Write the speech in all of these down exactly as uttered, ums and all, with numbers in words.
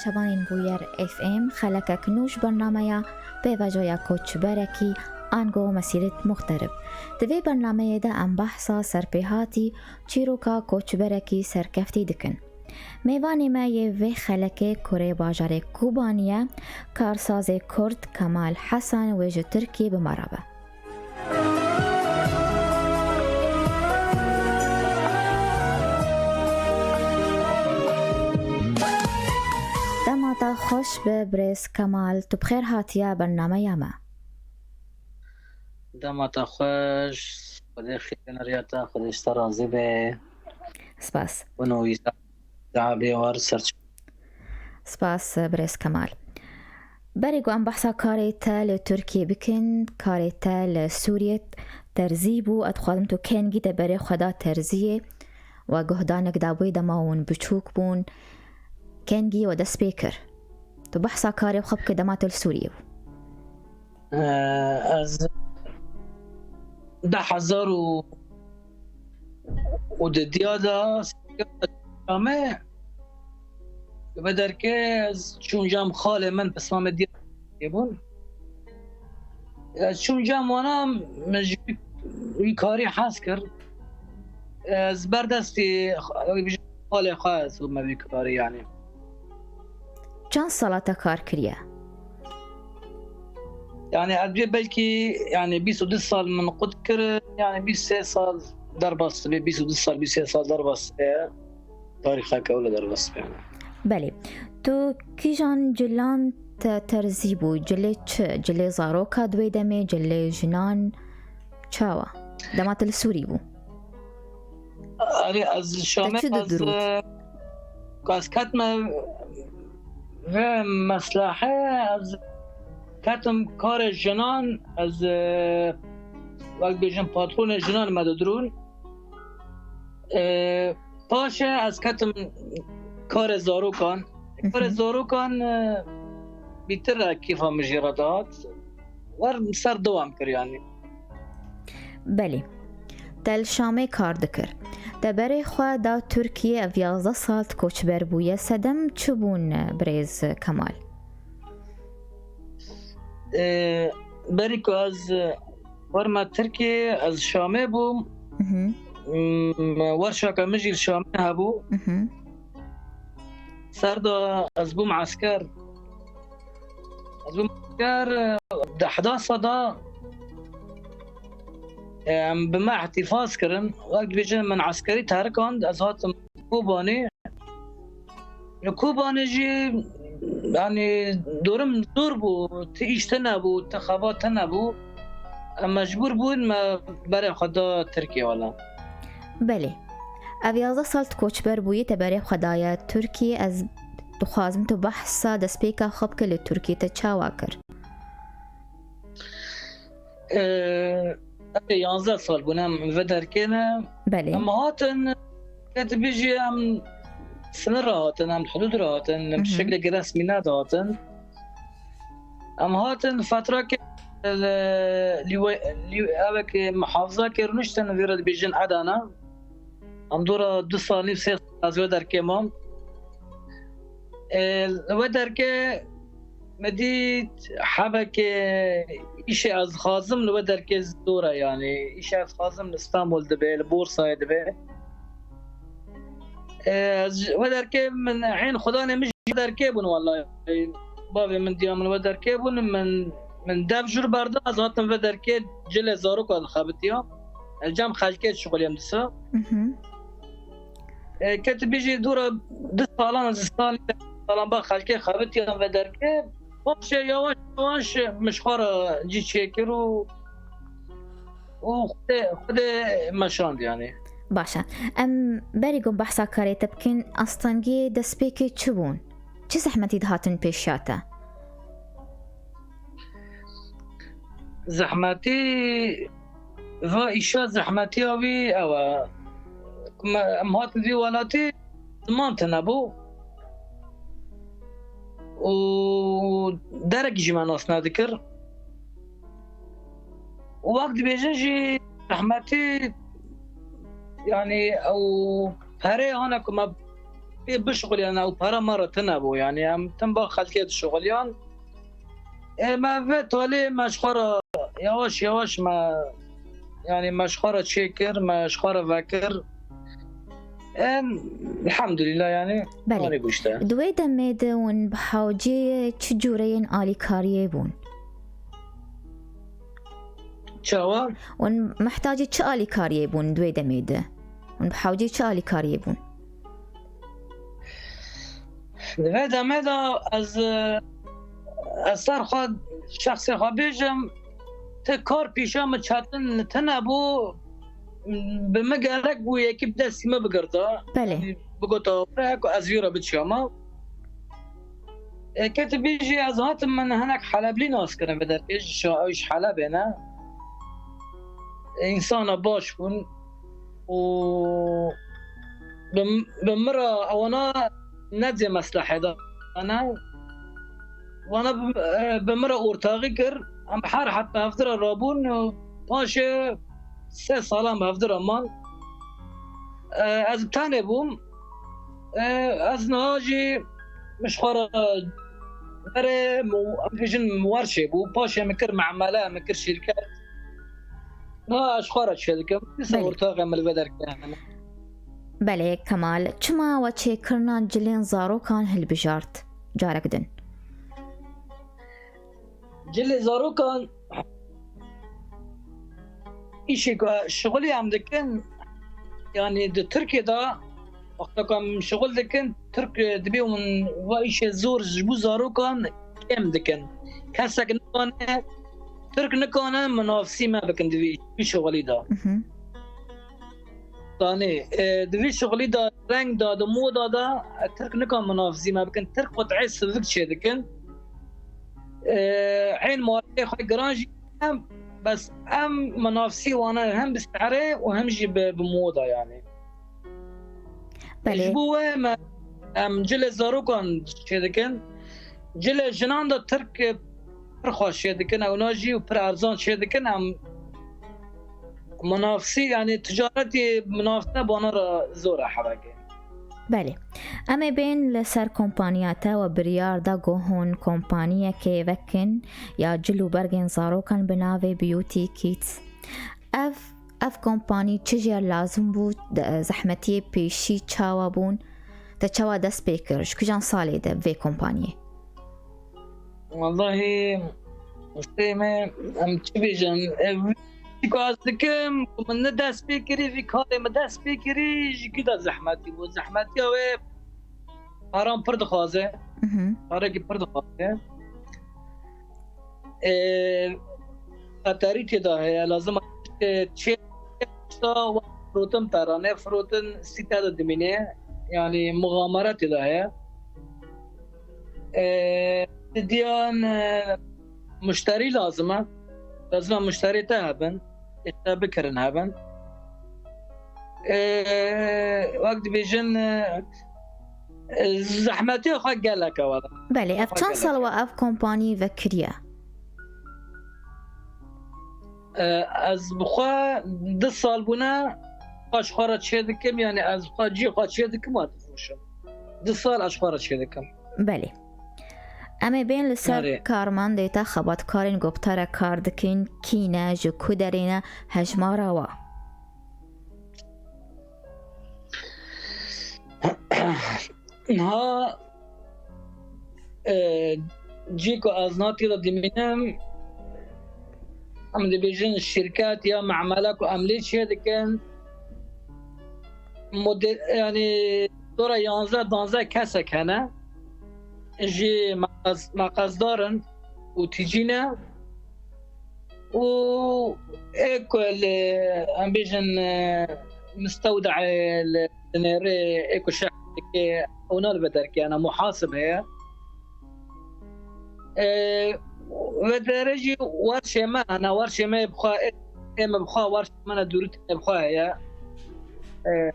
Şevanên Bûyer F M, xelekek nû ji bernameya Pêvajoya Koçberekî ango Mesîret Muxterib. Di vê bernameyê de em behsa serpêhatî çîroka koçberekî serkeftî dikin. Mêvanê me yê vê xelekê kurê bajarê Kobanî ye, karsazê Kurd Kemal Hesen wê ji Tirkiyê bi me re be. Dema te xweş be birêz Kemal, tu bi xêr hatiye bernameya me. Dema te xweş, Xwedê xêrê neriya te, Xwedê ji te razî be. Spas. Û nowî Dawiyê war ser çi? Spas, birêz Kemal. Berê ku em behsa karê te li Tirkiyê bikin, karê te li Sûriyê terzî bû, ez dixwazim tu kengî te berê xwe da terziyê, we guhdanek dabûyê dema hûn biçûk bûn, kengî we dest pê kir. Tu behsa karê xwe bike dema tu li Sûriyê bû. Eh, ez du hezar û û di diya de Şamê, bi derkê ez çûm cem xalê min, pismamê diya bûn. Ez çûm cem wana, min ji wî karî hez kir. Ez berdestî xalê xwe ez bûme vî karî, yanî. Çend sala te kar kiriye? Yani ez bê belkî, yani bîst û du sal min qut kir, yani bîst sê sal derbas dibe, bîst û du sal, bîst sê sal derbas dibe. Tarîxeke wile derbas dibe. Belê. Tu kîjan cilan te terzî bû? Cilê çi? Cilê zaroka di wê demê, cilê jinan? Çawa? Dema tu li Sûrî bû? Erê, ez Şamê çi ez, didirût? E, ez ketime vê meslehê, ez ketim karê jinan, ez, e, wek bêjin patronê jinan me didirûn. E, paşê ez ketim karê zarokan. Karê Hı hı. zarokan, e, bîtir e kêfa min jê re dihat. Wer ser dewam kir, yanî. Belê. Te li Şamê kar dikir. Te berê xwe da Tirkiyê, ev yazdeh sal tu koçber bûye. Sedem çi bûn, birêz Kemal? Ee, berî ku ez, e, werme Tirkiyê, ez Şamê bûm. Hı hı. Mm, werşaka min jî li Şamê hebû. Hı hı. Ser de ez bûm esker. Ez bûm esker, e, di heda seda, e, em bi me îhtîfaz kirin. Wek dibêjin min eskerî terikand, ez hatim Kobanê. Li Kobanê jî, yanî, durum zor bû, ti îş tune bû, ti xebat tune bû. Em mecbûr bûn me berê xwe da Tirkiye wele. Belê. Ev yazdeh sal tu koçber bûyî, te berê xwe daye Tirkiyê. Ez dixwazim tu behsa destpêka xwe bike, li Tirkiyê te çawa kir? Ee, erê, yanzdeh sal bûn em li vê derkê ne. Belê. Em hatin, ke dibêjî em sinir re hatin, em hudûd re hatin, Hı hı. bi şeklekî resmî nedihatin. Em hatin fetrakê, e, lîwe-, lî-, evekê muhafizakê rûniştin, vê re dibêjin Edana. Em dora du sal nîv, sê sal ez wê derkê mam. Ê, li wê derkê me dît hebekê îşê ez dixwazim li wê derkê zor e, yanî îşê ez dixwazim li Stenbol dibe, li Borsayê dibe. Ê, ez ji wê derkê min ên xudanê min jî derkê bûn, wellahî. Bavê min, diya min wê derkê bûn, min, min dev jûr berda, ez hatim vê derkê cilê zaroka dixebitiya. Ez cem xelkê dişixuliyam disa. Hı hı. E, ke tu bêjî dora du salan, ez sal, salan ba xelkê xebitiyan vê derkê. Paşê yawaş yawaş min ji xwe re cî çêkir û, û Xwedê, Xwedê meşand, yanî. Baş e. Em berî ku behsa karê te bikin, astengiyê destpêkê çi bûn? Çi zehmetî dihatin pêşiya te? Zehmetî, va îşa zehmetiya wî ew e. Me, em hatin vî welatî, ziman tune bû. Û derek jî me nas nedikir. Û wek dibêjin jî zehmetî, yanî ew perê hane ku me pê bişuxuliyan, ew para me re tune bû. Yanî em tim ba xelkê dişuxuliyan. Ê me vê talê me ji xwe re yawaş yawaş me, yanî me ji xwe re çêkir, me ji xwe re vekir. Em, elhamdülillah, yanî. Belê. Wanî bû işte. Di wê demê de hûn bi hewcê çi cûreyên alîkariyê bûn? Çawa? Hûn mihtacê çi alîkariyê bûn di wê demê de? Hûn bi hewcê çi alîkariyê bûn? Di vê demê de ez, e, ez ser xwe, şexsê xwe bêjim, ti kar pîşa min çetin tune bû, bi min gerek bû yekî bi destî min bigirta. Belê. Bigota ku ez vî re biçiyama. E, ke tu bêjî ez hatim, min hinek Heleblî nas kirin, bi derkê ji şa-, ew ji Helebê ne. E, însana baş bûn û bi, bi min re ewana nedê meslehê dane. Wana bi, e, bi min re ortaxî kir. Em her heb hevdira rabûn û paşê sê salan bi hevdira man. E, ez bi tenê bûm. E, ez niha jî min ji xwe re berê, em bêjin werşê bû. Paşê min kir memele, min kir şîrket. Niha ez ji xwe re çêdikim. Dîsa Belê. ortaxê min li vê derketiye. Belê, Kemal. Çima we çêkirina cilên zarokan hilbijart? Carek din. Cilê zarokan îşê ku şixulî em dikin, yanî di Tirkiyê de wexta ku em şixul dikin, Tirk, e, dibê hûn va îşê zor ji bo zarokan kêm dikin. Kesek nikane, Tirk nikane minafsî me bikin di vî, vî şixulî de. Mhm. Danê, e, di vî şixulî de, reng de, di moda de, e, Tirk nikan minafsî me bikin. Tirk qut'ê sivik çêdikin. E, ên malê xwe giran jî em, bes em minafsî wan e, hem bi sehrê û hem jî bi, bi moda, yanî. Belê. Ji bo wê me, em cilê zarokan çêdikin. Cilê jinan de Tirk pir xweş çêdikin, ewna jî û pir erzan çêdikin. Em minafsî, yanî ticaretê minafsî bona re zor e herekê. Belê. Em ê bên li ser kompaniya te, we biryar da ku hûn kompaniyekê vekin ya cil û bergên zarokan bi navê Beauty Kids. Ev, ev kompanî çi jê re lazim bû, de, zehmetiyê pêşî çawa bûn, te çawa dest pê kir, ji kujan salê de vê kompaniyê? Wellahî, Huseyme, em çi bêjin? E, vî ku ez dikim, ku min ne dest pê kirî, vî karê min dest pê kirî, ji kî de zehmetî bû. Zehmetiya wê paran pir dixwaze. Mhm. Parekî pir dixwaze. E, xeterî tê de heye. Lazim e, çê, firotin peranê, firotin sîte de dimîne. Yanî muxamere tê de heye. E, diyan, e, muşterî lazim e. Lazim e muşterî te hebin. Ê te bikirin hebin. E, wek dibêjin, e, e, zehmetiya xwe gelek e wele. Belê, ev Xwe çend gelek sal e. we ev kompanî vekiriye? E, ez bi xwe du sal bûne, xwe ji xwe re çê dikim, yanî ez bi xwe cî xwe çê dikim û ez difroşim. Du sal ez ji xwe re çê dikim. Belê. Em ê bên li ser Erê. karmendê te, xebatkarên ku bi te re kar dikin, kî ne, ji ku derê ne, hejmara wa. Niha, e, cî ku ez niha tê de dimînim, em dibêjin şîrket ya memele ku em lê çê dikin. Mode-, yanî dora yanzdeh danzdeh kesek hene. Jî meqez-, meqezdar in û tîcî ne. Û ê ku li, em bêjin, e, mistewde'ê li dinêrê ê ku şex dike, ewna li vê derkê hene, muhasib heye. E, vê derê jî werşê me hene, werşê me yê bi xwe, ê, ê me bi xwe werşê me ne dûrî tê bi xwe heye. E,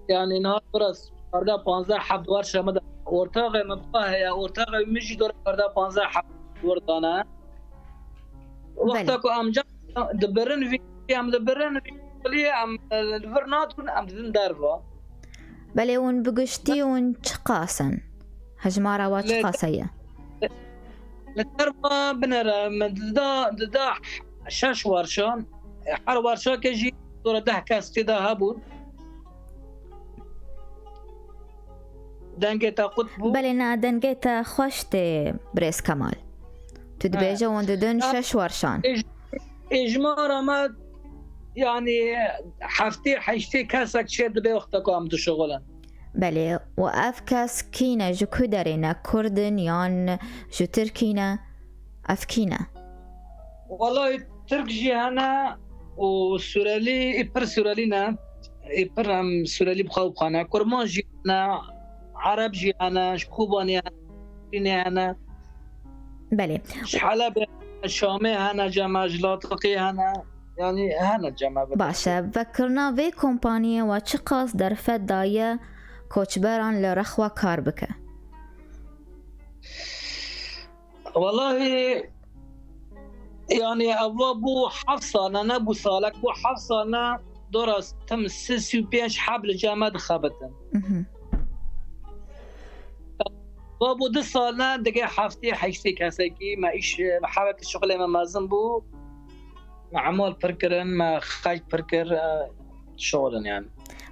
Yanî niha dora çardeh panzdeh heb di werşa min de ortaxê min bi xwe heye, ortaxê min jî dora çardeh panzdeh heb di wir dane. Wexta Belê. ku em ca dibirin vî, em dibirin vî kulî, em, e, li vir nadin, em didin derva. Belê, hûn bi giştî hûn çiqas in? Hejmara wa çiqas heye? Li derva binere min dida, dida şeş werşan, her werşakê jî dora deh kes tê de hebûn. Dengê te qut bû. Belê, na, dengê te xweş tê, birêz Kemal. Tu dibêje hûn didin şeş werşan. Êj-, êjmara me, yanî, heftê heştê kesek çêdibe wexta ku em dişixulin. Belê, û ev kes kî ne, ji ku derê ne, Kurd in yan ji Tirkî ne? Ev kî ne? Wellahî Tirk jî hene û Surelî, ê pir Surelî ne, ê pir em Surelî bi xwe û bi xwe ne. Kurman jî hene, Ereb jî hene, ji Kobanê hene, Efrînê hene. Belê. Ji Helebê hene, Şamê hene, cema ji Latiqê hene. Yanî hene cema bi. Baş e, vekirina vê kompaniyê we çiqas derfet daye koçberan li rex we kar bike? Wellahî, yanî, ev bû heft sal ne, nebû salek, bû heft sal ne, dora tim sê, sê û pênc heb li cem me dixebitin. Mhm. Wa bû du sal ne, digê heftê heştê kesekî me îş, me hevek şixulê me mezin bû. Me emal pir kirin, me xelk pir kir, e, şixulin yani.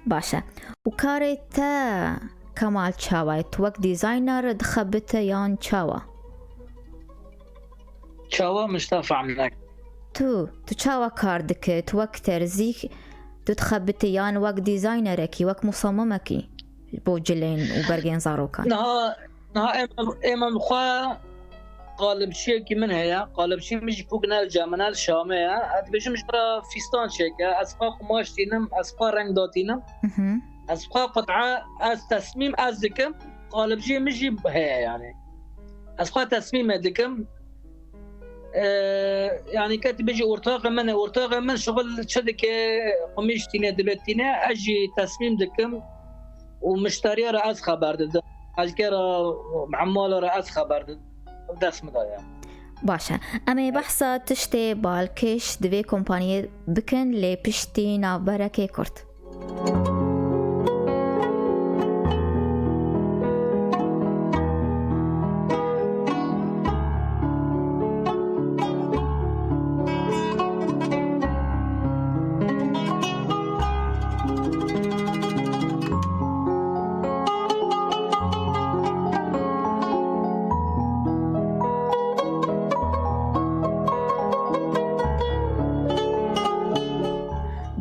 Baş e. Û karê te Kemal çawa ye? Tu wek dîzayner dixebite yan çawa? Çawa min ji te fehm nekir? Tu, tu çawa kar dike? Tu wek terzî tu dixebite yan wek dîzaynerekî, wek musamimekî bo cilên û bergên zarokan? Niha, niha ême, ême bi xwe qalibçiyekî min heye. Qalibçî min jî pûk ne li cem min e, li Şamê ye. Ez dibêjim ji xwe re fîstan çêke. Ez xwe qumaş tînim, ez xwe reng datînim. Mhm. Ez xwe qut'a, ez tesmîm ez dikim. Qalibciyê min jî heye yani. Ez xwe tesmîm e dikim. Ee, yani ke tu bêjî ortaxê min e, ortaxê min şixul çi dike, qumîş tîne, dibe tîne, ez jî tesmîm dikim û mişteriya re ez xeber didim. Xelkê re, emala re ez xeber didim. Dest min daye. Baş e. Em ê behsa tiştê balkêş di vê kompaniyê bikin, lê piştî navberekê kurt.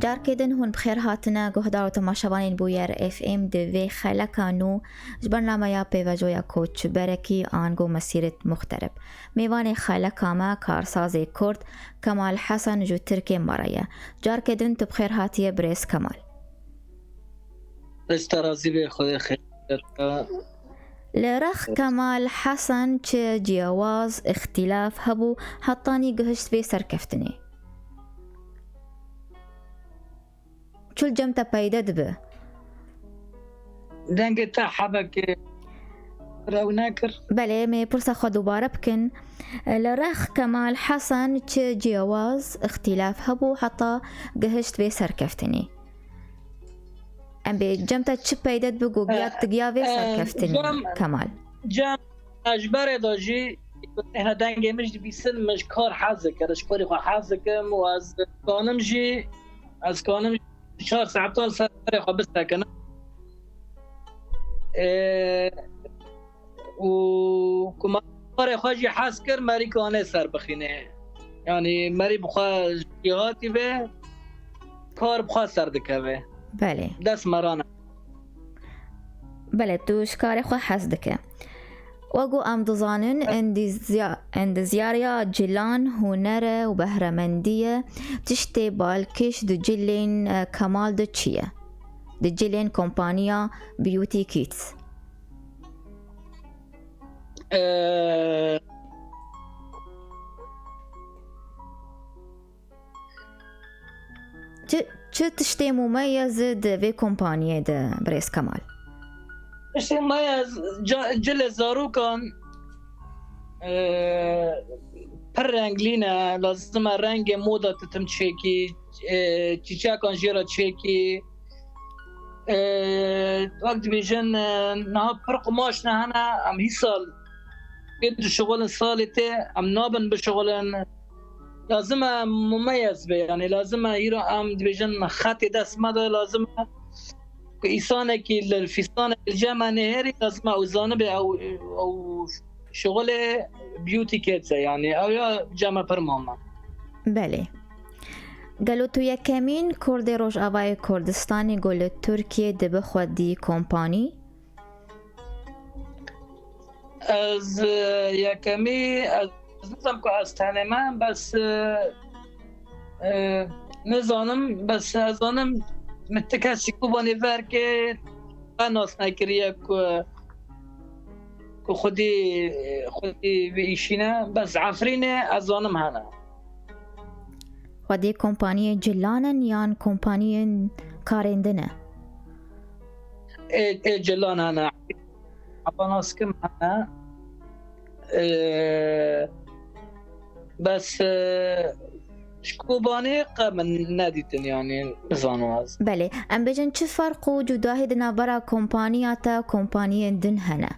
Carkê din hûn bi xêr hatine, guhdar û temaşevanên Bûyer F M di vê xeleka nû ji bernameya pêvajoya koçberekî ango mesîret muxterib. Mêvanê xeleka me karsazê kurd Kemal Hesen ji Tirkê me re ye. Carkê din tu bi xêr hatiye birêz Kemal. Ez te razî bê, Xwedê xêr. Li rex Kemal Hesen çi ciyawaz, îxtîlaf hebû, hetanî gihişt vê serkeftinê? Çi li cem te peyde dibe? Dengê te hebekê rew nekir. Belê, em ê pirsa xwe dubare bikin. Li rex Kemal Hesen çi ciyawaz, îxtîlaf hebû, heta gihişt vê serkeftinê? Em bê cem te çi peyde dibe ku giya, e, tu giya vê, e, serkeftinê, cem, Kemal? Cem, ez ji berê de jî, hene dengê min jî dibîsin, min ji kar hez dikir, ji karê xwe hez dikim û ez kanim jî, ez kanim jî çar saetan ser karê xwe bisekinim. E, û ku me karê xwe jî hez kir, merî kanê ser bixîne. Yanî merî bi xwe jêhatî be, kar bi xwe ser dikeve. Belê. Dest me rane. Belê, tu ji karê xwe hez dike. Wek ku em dizanin, endîzya-, endîzyariya cilan huner e û behremendî ye. Tiştê balkêş di cilên, e, Kemal de çi ye? Di cilên kompaniya Beauty Kids. Ee, Çi, çi tiştê mumeyez di vê kompaniyê de, birêz Kemal? Tiştê mumeyez, ca-, cilê zarokan, e, pir renglîn e, lazim e rengê moda tu tim çêkî, e, çîçekan jê re çêkî. Ee, wek dibêjin, e, niha pir qumaş ne hene, em hî sal pê dişixulin, salê tê em nabin bişixulin. Lazim e mumeyez be, yani lazim e îro em dibêjin xetê dest me de, lazim e ku îsanekî li fîstanekî li cem me nehêrî, lazim e ew zanibe ew, ew şixulê beauty kids e, yani ew ya cem me pir mam e. Belê. Gelo tu yekemîn Kurdê Rojavayê Kurdistanê ku li Tirkiyê dibe xwedî kompanî? Ez, e, yekemî, ez nizanim ku ez tenê me, bes, e, e, nizanim, bes ez zanim min ti kesî Kobanê ver ke qe nas nekiriye ku, ku xwedî, xwedî vê îşî ne, bes Efrînê ez zanim hene. Xwedî kompaniyê cilan in yan kompaniyên karên din e? Ê, ê cilan hene. Eba nas kim hene. Ee, bes, e, ji Kobanê qe min nedîtin, yani nizanim ez. Belê, em bêjin çi ferq û cudahî di navbera kompaniya te û kompaniyên din hene?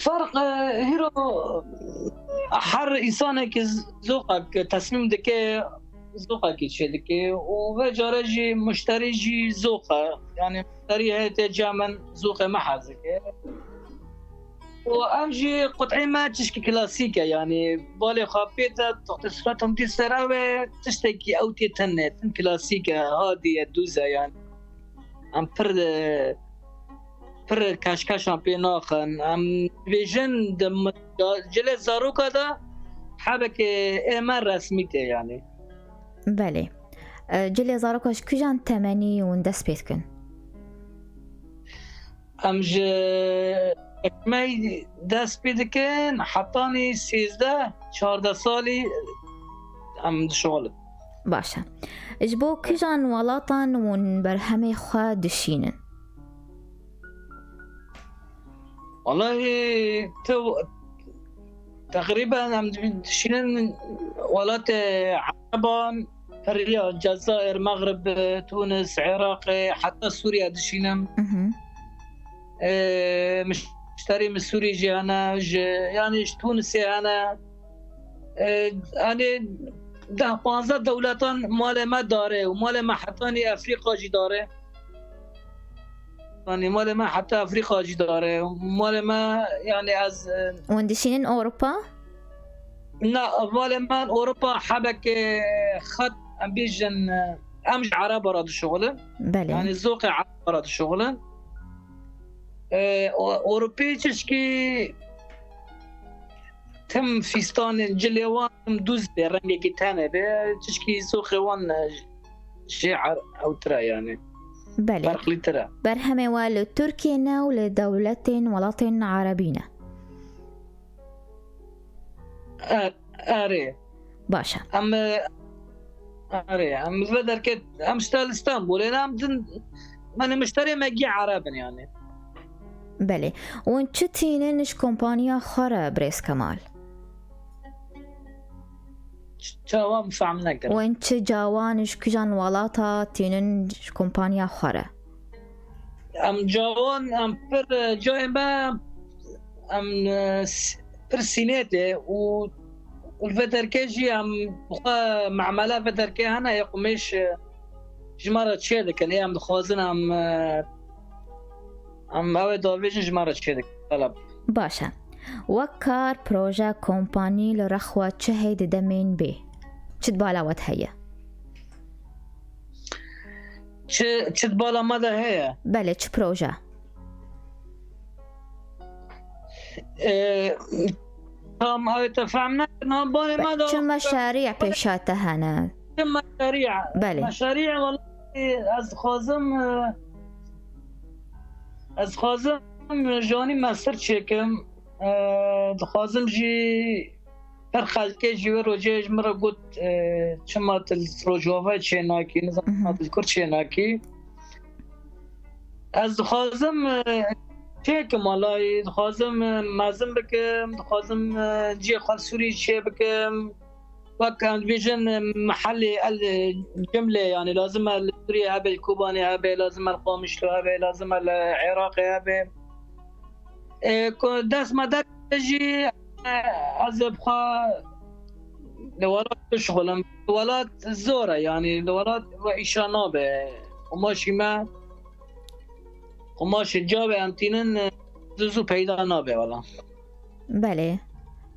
Ferq, e, hîro her îsanekî z-, zoqek tesmîm dike, zoqekî çêdike û vê care jî muşterî jî zoq e. Yani muşterî heye tê cem min zoqê me hez dike. Û em jî qut'ê me tişkî klasîk e, yani balê xwe pê de, toxtê suret hûn dî ser ew e, tiştekî ew tê tune, tin klasîk e, hadî ye, dûz e yani. Em pir, e, pir keşkeşan pê naxin. Em dibêjin di mi-, ya, cilê zaroka de hebekê ê me resmî tê yani. Belê. E, cilê zaroka ji kîjan temenî hûn dest pê dikin? Em ji ekmey dest pê dikin, hetanî sêzdeh, çardeh salî em dişixulin. Baş e. Ji bo kîjan welatan hûn berhemê xwe dişînin? Wallahî, tu, teqrîben em dişînin welatê Ereban, Hiriya, Cezayir, Mexrib, Tunis, Iraqê, heta Sûriye dişînim. Mhm. Ee, mişterî min Sûrî jî hene, ji, yani ji Tunisê hene. Ee, yani deh panzdeh dewletan malê me dare û malê me hetanî Efrîqa jî dare. Yani malê me heta Efrîqa jî dare. Malê me, yani ez, e, Hûn dişînin Ewropa? Na, malê me Ewropa hebekê xet, em bêjin, e, em ji Ereba re dişixulin. Belê. Yani zoqê Ereba re dişixulin. E, o-, Ewropî çişkî tim fîstanên cilê wan tim dûz bê, rengekî tenê bê, çişkî zoxê wan, e, jê er-, ewtir e yani. Belê. Ferqlîtir e. Berhemê we li Tirkiyê ne û li dewletên welatên erebî ne? E-, erê. Baş e. Em, e, erê, em li vê derkê, em ji te li Stenbolê ne, em din, yani mişterê me gî ereb in yani. Belê. Hûn çi tînin ji kompaniya xwe re, birêz Kemal? Ç-, çawa em fehm nekirin? Hûn çi cawan ji kîjan welata tînin ji kompaniya xwe re? Em cawan, em pir, e, cayê me, em, e, s-, pir sînêt e û, û li vê derkê jî em bi xwe memele vê derkê hene yê qumêş, e, ji me re çê dikin. Ê em dixwazin em, e, em ew ê davêjin ji me re çê dikin. Belê. Baş e. Wek kar, proje, kompanî li rex we çi heye di demên bê? Çi di bala we de heye? Çi, çi di bala me de heye? Belê, çi proje? Ee, tam ew te fehm nekirin. Ha, balê me de Çi meşarî pêşa te hene? Çi meşarî? Belê. Meşarî, wellahî, ez dixwazim, e, ez dixwazim janî master çêkim. E, dixwazim jî her xelkê jî wê rojê ji min re got, e, çima tu li Rojavayê çênakî, nizam Mhm. çima tu li kur çênakî. Ez dixwazim, e, çêkim alayî, dixwazim, e, mezin bikim, dixwazim, e, cihê xwe li Sûrî çê bikim. Wek em dibêjin, e, mehellê el, e, cimlê, yani lazim e li Sûriyê hebe, li Kobanê hebe, lazim e li Qamişlo hebe, lazim e li Iraqê hebe. E, ku dest me derkeve jî, e, ez ê bi xwe li welat bişixulim. Li welat zor e, yani li welat we îşa nabe. Qumaşî me, qumaşê cavê em tînin, e, zû zû peyda nabe wela. Belê.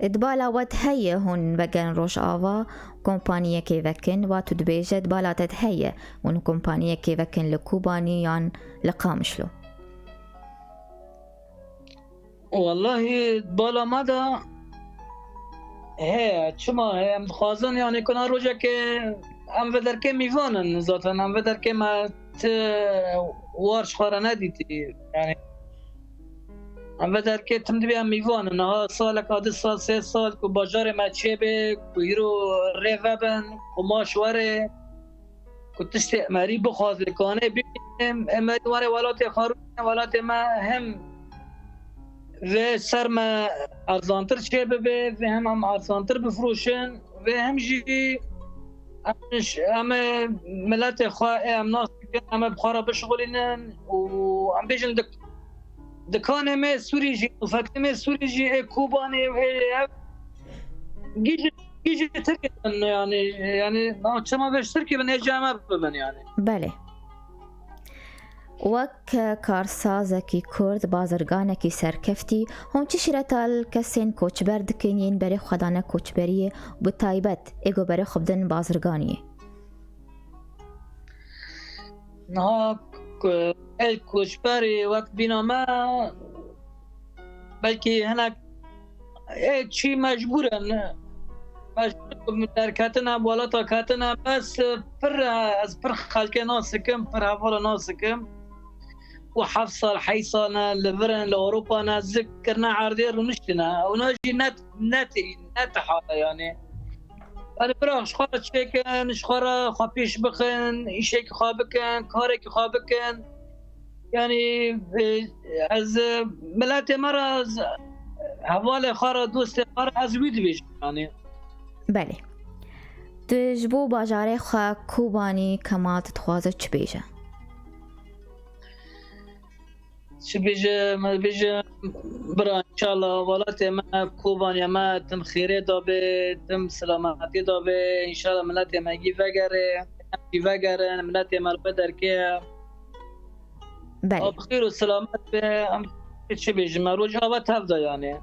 Di bala we de heye hûn vegerin Rojava, kompaniyekê vekin, wa tu dibêje di bala te de heye hûn kompaniyekê vekin li Kobanî yan li Qamişlo? Wallahî di bala me de heye, çima heye? Em dixwazin, yani, kuna rojekê em vê derkê mîvan in zaten, em vê derkê me ti war ji xwe re nedîtî. Yani, em vê derkê tim dibê em mîvan in. Niha saleka, du sal, sê sal ku bajarê me çêbe, ku îro rê vebin, qumaş were, ku tiştê emerî bixwazê, kanê bibînim, emerî were welatê xwe rûnê, welatê me hem vê ser me erzantir çêbibe, vê hem em erzantir bifroşin, vê hem jî em ş-, em ê miletê xwe ê em nas dikin, em ê bi xwe re bişixulînin û em bêjin dik-, dikanê me Sûrî jî, û feklê me Sûrî jî ê Kobanê û ê ev gîj, gîj Tirkê bin, yani, yani navçe me vê ji Tirkê bin, ê cem me bibin yani. Belê. Wek karsazekî Kurd, bazirganekî serkeftî, hûn çi şîreta li kesên koçber dikin yên berê xwe dane koçberiyê, bi taybet ê ku berê xwe bidin bazirganiyê? Niha ku-, ê koçberê wek bîna me, belkî hinek ê çî mecbûr in. Mecbûr in, derketine, welata ketine, bes pir, ez pir xelkê nas dikim, pir hevala nas dikim. Û heft sal, heyt sal ne, li vir in, li Ewropa ne, zik kirine erdê, rûniştine. Ewna jî ne, ne tê-, ne tiha ye, yani. Yani, bira, ji xwe re çêkin, ji xwe re xwe pêş bixin, îşekî xwe bikin, karekî xwe bikin. Yani, e, ez, e, miletê me re, ez, hevalê xwe re, dostê xwe re, ez wî dibêjim, yani. Belê. Tu ji bo bajarê xwe Kobanî, Kemal, tu dixwaze çi bêje? Çi bêjim, ez bêjim, bira, înşallah welatê me, Kobaniya me tim xêrê de be, tim selametî de be, înşallah miletê me gî vegere, em gî vegerin, miletê me li vê derkê ye. Belê. Ew bi xêr û selamet be, em çi bêjim, me Rojava tev de yani.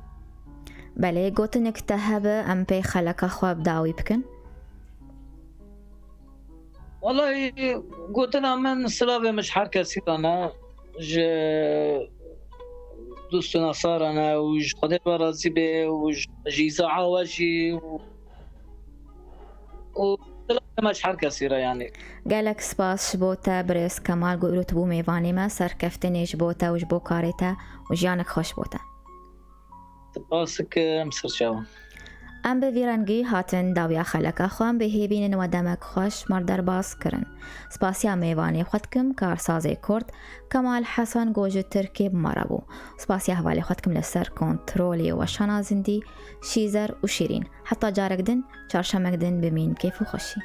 Belê, gotinek te hebe, em pê xeleka xwe bi dawî bikin? Wallahî, gotina min silavê min ji her kesî re ne, ji dost û nasa re ne û ji Xwedê ve razî be û ji, ji îzaha we jî û, û silavê me ji her kesî re, yanî. Gelek spas ji bo te birêz Kemal ku îro tu bû mêvanê me, serkeftinê ji bo te û ji bo karê te û jiyanek xweş bo te. Spas dikim, ser çavan. Em bi vî rengî hatin dawiya xeleka xwe, em bi hêvî nin we demek xweş me re derbas kirin. Spasiya mêvanê xwe dikim, karsazê Kurd, Kemal Hesen ku ji Tirkê bi me re bû. Spasiya hevalê xwe dikim li ser kontrolê û weşana zindî, Şîzer û Şîrîn. Heta carek din, çarşemek din bimîn keyf û xweşî.